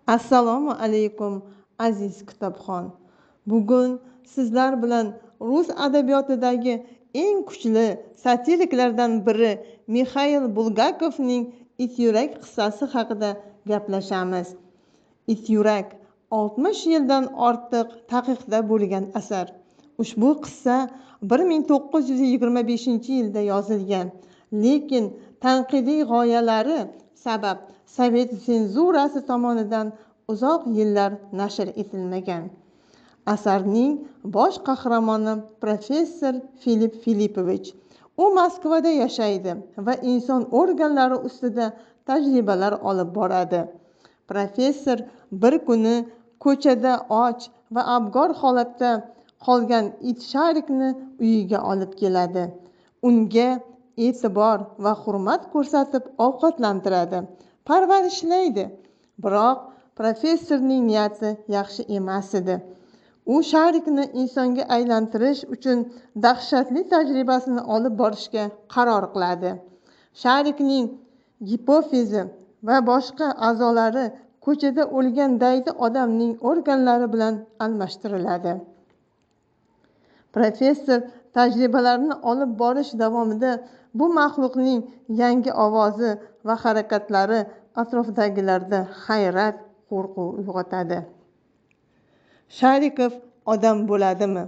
Assalomu alaykum, aziz kitobxon. Bugun sizlar bilan rus adabiyotidagi eng kuchli satiriklardan biri Mixail Bulgakovning It yurak qissasi haqida gaplashamiz. It yurak 60 yildan ortiq taqiqda bo'lgan asar. Ushbu qissa 1925-yilda yozilgan, lekin tanqidiy g'oyalari sabab sovet senzurasi tomonidan uzoq yillar nashr etilmagan. Asarning bosh qahramoni professor Filip Filipovich. U Moskvada yashaydi va inson organlari ustida tajribalar olib boradi. Professor bir kuni ko'chada och va abgor holatda qolgan it Sharikni uyiga olib keladi. Unga e'tibor va hurmat ko'rsatib ovqatlantiradi, parvarishlaydi. Biroq professorning niyati yaxshi emas edi. U Sharikni insonga aylantirish uchun dahshatli tajribasini olib borishga qaror qiladi. Sharikning gipofizi va boshqa a'zolari ko'chada o'lgan daydi odamning organlari bilan almashtiriladi. Professor tajribalarni olib borish davomida bu maxluqning yangi ovozi va harakatlari atrofdagilarda hayrat, qo'rquv uyg'otadi. Sharikov odam bo'ladimi?